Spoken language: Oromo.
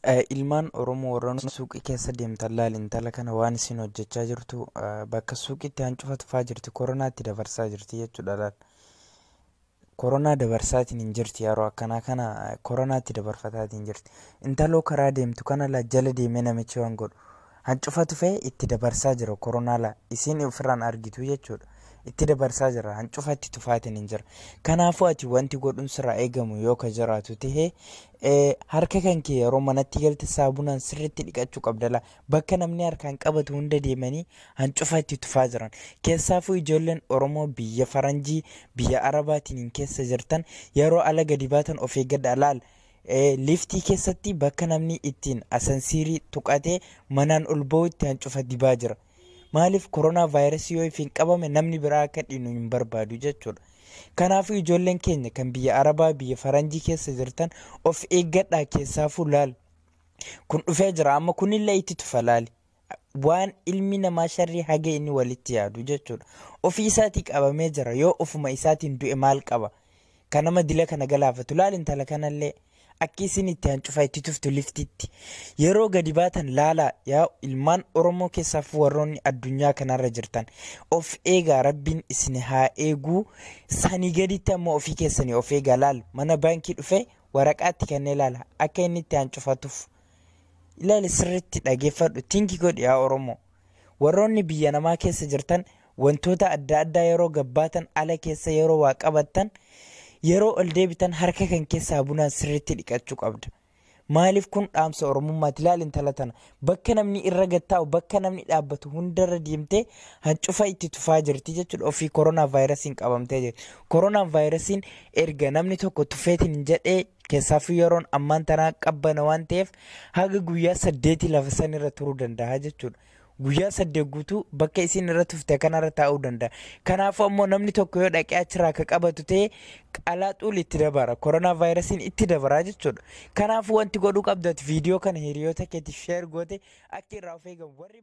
Ilmaan Oromoo warroon suuqii keessa deemtan laal intala kana waan isin hojjechaa jirtu bakka suuqiitti hancufa tufaa jirti, koronaatti dabarsaa jirti jechuudha laal. Koronaa dabarsaatiin hin jirti, yeroo akkanaa kana koronaatti dabarfataatiin jirti. Intaloo karaa deemtu kana laa jala deemee namichi waan godhu. Hancufa tufee itti dabarsaa jira koronaa laa isiin ofirraan argitu jechuudha. Itti dabarsaa jira, hancufa itti tufaatiin hin jira. Kanaafuu ati wanti godhuun sirraa eegamu yoo ka jiraatu tahee, harka kan kee yeroo manatti galte saabunaan sirriitti dhiqachuu qabda laa. Bakka namni harkaan qabatu hunda deemanii hancufa itti tufaa jiran. Keessaafuu ijoolleen Oromoo biyya Faranjii, biyya Arabaatiin keessa jirtan, yeroo ala gadi baatan of eeggadha laal. Liftii keessatti bakka namni ittiin asansiirii tuqatee manaan ol bahutti hancufa dibaa jira. Maaliif? Koronaa vaayirasii yoo ifiin qabame namni biraa akka dhiinu hin barbaadu jechuudha. Kanaafuu ijoolleen keenya kan biyya Arabaa, biyya Faranjii keessa jirtan of eeggadhaa, keessaafuu laal. Kun dhufee jira, amma kunillee itti tufa laali. Waan ilmi namaa sharrii haga inni walitti yaadu jechuudha. Ofii isaatii qabamee jira, yoo ofuma isaatiin du'e maal qaba? Kan nama dila kana galaafatu laal intala kanallee. Akki isin itti hancufa itti tuftu liftitti. Yeroo gadi baatan laalaa yaa ilmaan Oromoo, keessaaf warroonni addunyaa kanarra jirtan. Of eegaa, Rabbiin isin haa eeguu. Sanii gaditti ammoo ofii keessanii of eegaa laal. Mana baankii dhufee waraqaatti kennee laala. Akka inni itti hancufatuuf. Ilaali, sirriitti dhageeffadhu, think godhi yaa Oromoo. Warroonni biyya namaa keessa jirtan wantoota adda addaa yeroo gabbaatan, ala keessa yeroo waa qabattan, yeroo ol deebitan harka kan keessaa saabunaan sirriitti dhiqachuu qabda. Maaliif? Kun dhaamsa Oromummaati. Ilaali intala tana, bakka namni irra gattaa'u, bakka namni dhaabbatu hundarra deemtee hancufa itti tufaa jirti jechuudha. Ofii koronaa vaayirasiin qabamtee jirti. Koronaa vaayirasiin erga namni tokko tufeetiin jedhee, keessaafuu yeroon ammaan tanaa qabbana waan ta'eef, haga guyyaa 8 lafa san irra turuu danda'a jechuudha. Guyyaa 8 guutuu bakka isin irra tufte kanarra taa'uu danda'a. Kanaafuu ammoo namni tokko yoo dhaqee achirraa akka qabatu ta'e, qalaaxuul itti dabara. Koronaa vaayirasiin itti dabara jechuudha. Kanaafuu wanti godhuu qabdu, ati viidiyoo kana hiriyoota keetiif share goote akka irraa of eegan warri